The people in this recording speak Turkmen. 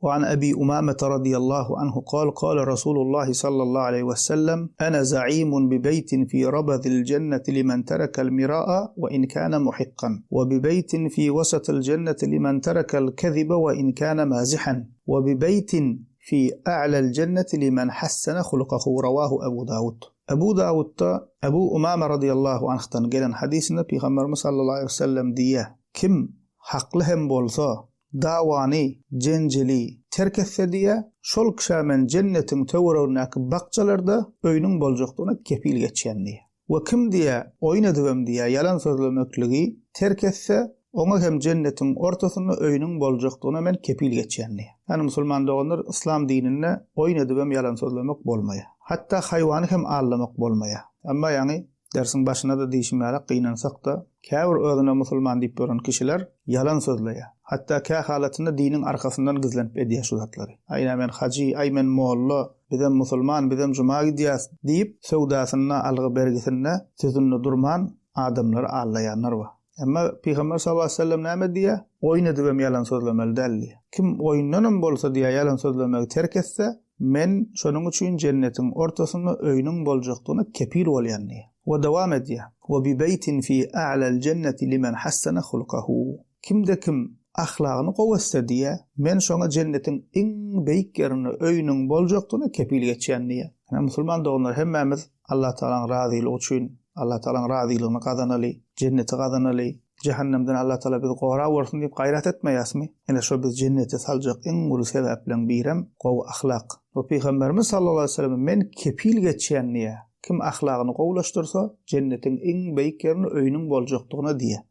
Wa an Abi Umamata radiyallahu anhu kal, kale Rasulullahi sallallahu aleýhi we sellem, Ene za'imun bi beýtin fi rabazil jenneti limen terekel mira'a we in kana muhikkan, we bi beýtin fi wasatil jenneti limen terekel kezibe we in kana mazihan, we bi beýtin fi a'lal jenneti limen hassene hulukahu rawahu Ebu Dawud. Ebu Dawudda Ebu Umama radiyallahu anhdan gelen hadysynda Pygamberimiz sallallahu aleýhi we sellem diýýär, Kim hakly hem bolsa, dawany, jenjeli terk etse diýýär, şol kişä men jennetiň töweregindäki bakjalarda öýüniň boljakdygyna kepil geçýän diýýär. We kim diýýär, oýun edibem diýýär, ýalan sözlemekligi terk etse, oňa hem jennetiň ortasynda öýüniň boljakdygyna men kepil geçýän diýýär. Ýagny musulman doganlar, yslam dininde oýun edibem ýalan sözlemek bolmaýar. Hatda haýwany hem aldamak bolmaýar. Emma ýaňy Dersiň başynda-da diýşim ýaly, gynansak-da, käbir özüne musulman diýip ýören kişiler ýalan sözleýär. Hatda kä halatynda diniň arkasyndan gizlenip edýär şu zatlary. Aý, ine men hajy, aý men molla, bizem musulman, bizem juma gidýäs diýip, söwdasynda, algy-bergisinde sözünde durman, adamlary aldaýanlar bar. Emma Pygamber sallallahu aleýhi we sellem näme diýýär? Oýun edibem ýalan sözlemeli däl diýýär. Kim oýundanam bolsa diýýär ýalan sözlemegi terk etse, men şonuň üçin jennetiň ortasynda öýüniň boljakdygyna kepil bolýan diýýär. We dowam edýär, We bi beýtin fi a'lal jenneti limen hassana hulkahu. Kimde-kim ahlagyny gowy etse diýýär, men şoňa jennetiň iň beýik ýerinde öýüniň boljakdygyna kepil geçýän diýýär. Ine musulman doganlar hemmämiz Allatagalaň razylygy üçin, Allatagalaň razylygyny gazanaly, jenneti gazanaly, jähennemden Allatagala bizi gorawersin diýip gaýrat etmeýäsmi? Ine şo bizi jennete saljak iň uly sebäpleň birem gowy ahlak. We Pygamberimiz sallallahu aleýhi we sellem men kepil geçýän diýýär, kim ahlagyny gowulaşdyrsa, jennetiň iň beýik ýerinde öýüniň boljakdygyna diýýär.